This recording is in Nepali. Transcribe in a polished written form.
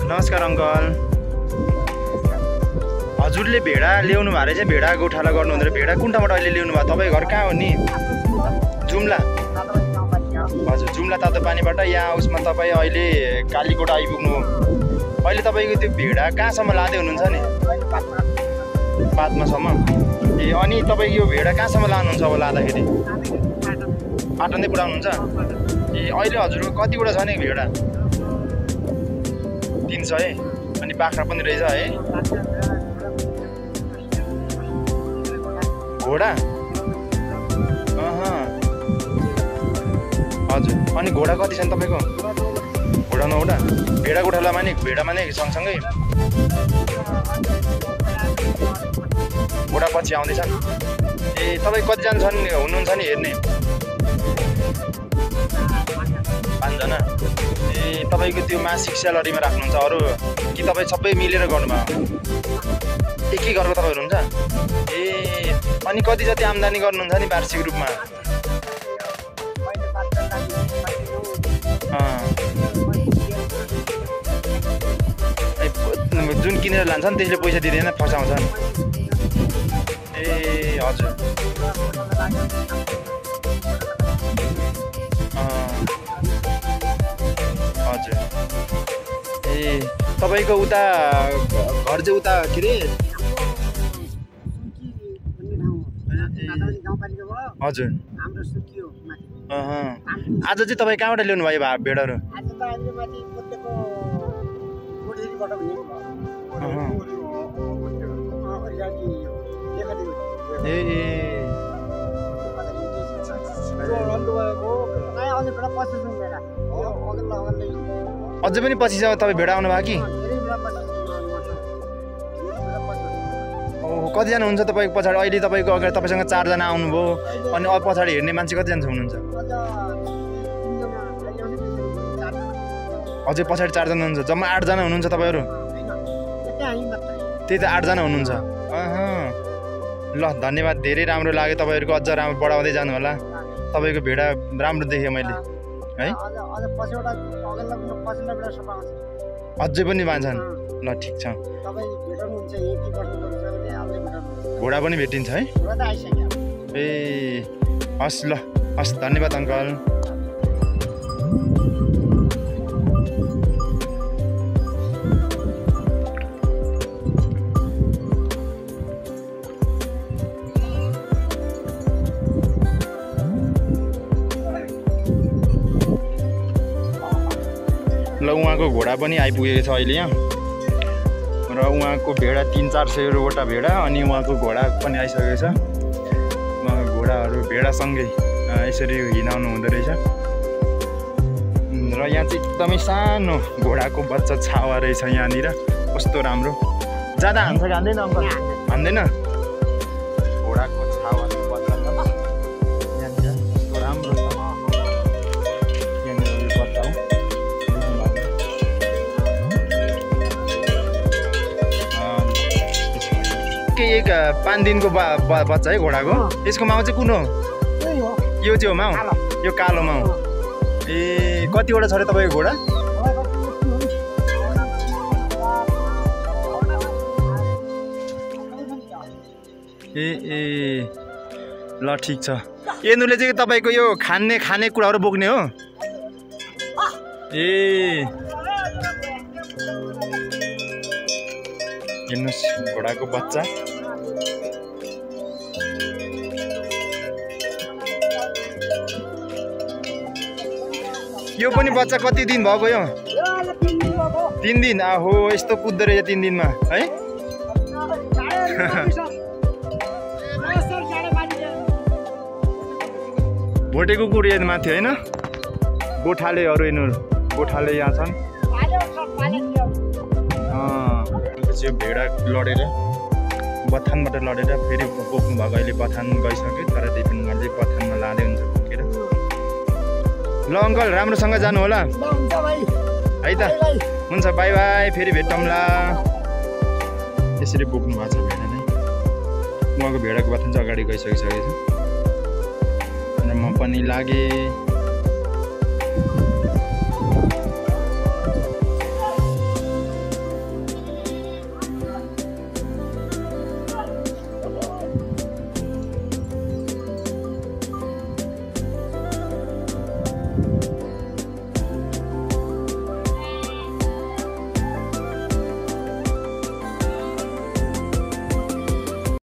नमस्कार अंकल। हजुरले भेडा ल्याउनु भए चाहिँ भेडा गोठाला गर्नु हुँदैन। भेडा कुन ठाउँबाट अहिले ल्याउनु भयो? तपाईँ घर कहाँ हो नि? जुम्ला। हजुर जुम्ला तातो पानीबाट यहाँ उसमा तपाईँ अहिले कालीकोट आइपुग्नु। अहिले तपाईँको त्यो भेडा कहाँसम्म लाँदै हुनुहुन्छ नि? पात्मासम्म। ए अनि तपाईँ यो भेडा कहाँसम्म लानुहुन्छ अब लाँदाखेरि? पाटन नै पुऱ्याउनुहुन्छ? ए अहिले हजुरको कतिवटा छ नि भेडा? 300। अनि बाख्रा पनि रहेछ है? घोडा? हजुर। अनि घोडा कति छ नि तपाईँको? घोडा 9वटा। भेडा गोठालामा नि भेडामा नै सँगसँगै घोडा पछि आउँदैछन्। ए तपाईँ कतिजना छन् हुनुहुन्छ नि हेर्ने? 5 जना। ए तपाईँको त्यो मासिक स्यालेरीमा राख्नुहुन्छ अरू कि तपाईँ सबै मिलेर गर्नुभयो? एकै घरको तपाईँ हुनुहुन्छ? ए अनि कति जति आम्दानी गर्नुहुन्छ नि वार्षिक रूपमा? जुन किनेर लान्छन् त्यसले पैसा दिँदैन, फसाउँछन्। ए हजुर। हजुर। ए तपाईँको उता घर चाहिँ उता के अरे? हजुर। आज चाहिँ तपाईँ कहाँबाट ल्याउनु भयो भेडाहरू? ए अझै पनि पछि तपाईँ भेडा आउनु भयो कि? ओहो कतिजना हुन्छ तपाईँको पछाडि? अहिले तपाईँको अगाडि तपाईँसँग 4 जना आउनुभयो अनि अब पछाडि हेर्ने मान्छे कतिजना हुनुहुन्छ? अझै पछाडि 4 जना हुनुहुन्छ। जम्मा 8 जना हुनुहुन्छ तपाईँहरू? त्यही त 8 जना हुनुहुन्छ। ल धन्यवाद, धेरै राम्रो लाग्यो। तपाईँहरूको अझ राम्रो बढाउँदै जानु होला। तपाईँको भेडा राम्रो देखेँ मैले है। अझै पनि बाँच्छन्? ल ठिक छ। घोडा पनि भेटिन्छ है? ए हस् ल हस्, धन्यवाद अङ्कल। ल उहाँको घोडा पनि आइपुगेको छ अहिले यहाँ र उहाँको भेडा 300-400वटा भेडा अनि उहाँको घोडा पनि आइसकेको छ। उहाँको घोडाहरू भेडासँगै यसरी हिँडाउनु हुँदो रहेछ र यहाँ चाहिँ एकदमै सानो घोडाको बच्चा छावा रहेछ यहाँनिर। कस्तो राम्रो। ज्यादा हान्छ कि हान्दैन अङ्कल? हान्दैन। घोडाको छावाको बच्चा छ यहाँनिर, कस्तो राम्रो छ। यहाँनिर बच्चा हो एक 5 दिनको बच्चा है घोडाको। यसको माउ चाहिँ कुन हो? यो चाहिँ हो माउ? यो कालो माउ। ए कतिवटा छ र तपाईँको घोडा? ए ल ठिक छ। एनुले चाहिँ तपाईँको यो खाने कुराहरू बोक्ने हो? ए हेर्नुहोस् घोडाको बच्चा। यो पनि बच्चा कति दिन भएको यो? 3 दिन। आहो यस्तो कुद्दो रहेछ 3 दिनमा है? भोटे कुकुर यहाँ माथि होइन गोठालेहरू यिनीहरू गोठाले यहाँ छन् यो भेडा लडेर बथानबाट लडेर फेरि बोक्नु भएको अहिले बथान गइसक्यो तर त्यही पनि उहाँले बथानमा लाँदै हुन्छ बोकेर ल अङ्कल राम्रोसँग जानु होला है त हुन्छ बाई बाई फेरि भेटौँला यसरी बोक्नु भएको छ भेडा नै उहाँको भेडाको बथान चाहिँ अगाडि गइसकिसकेको छ र म पनि लागेँ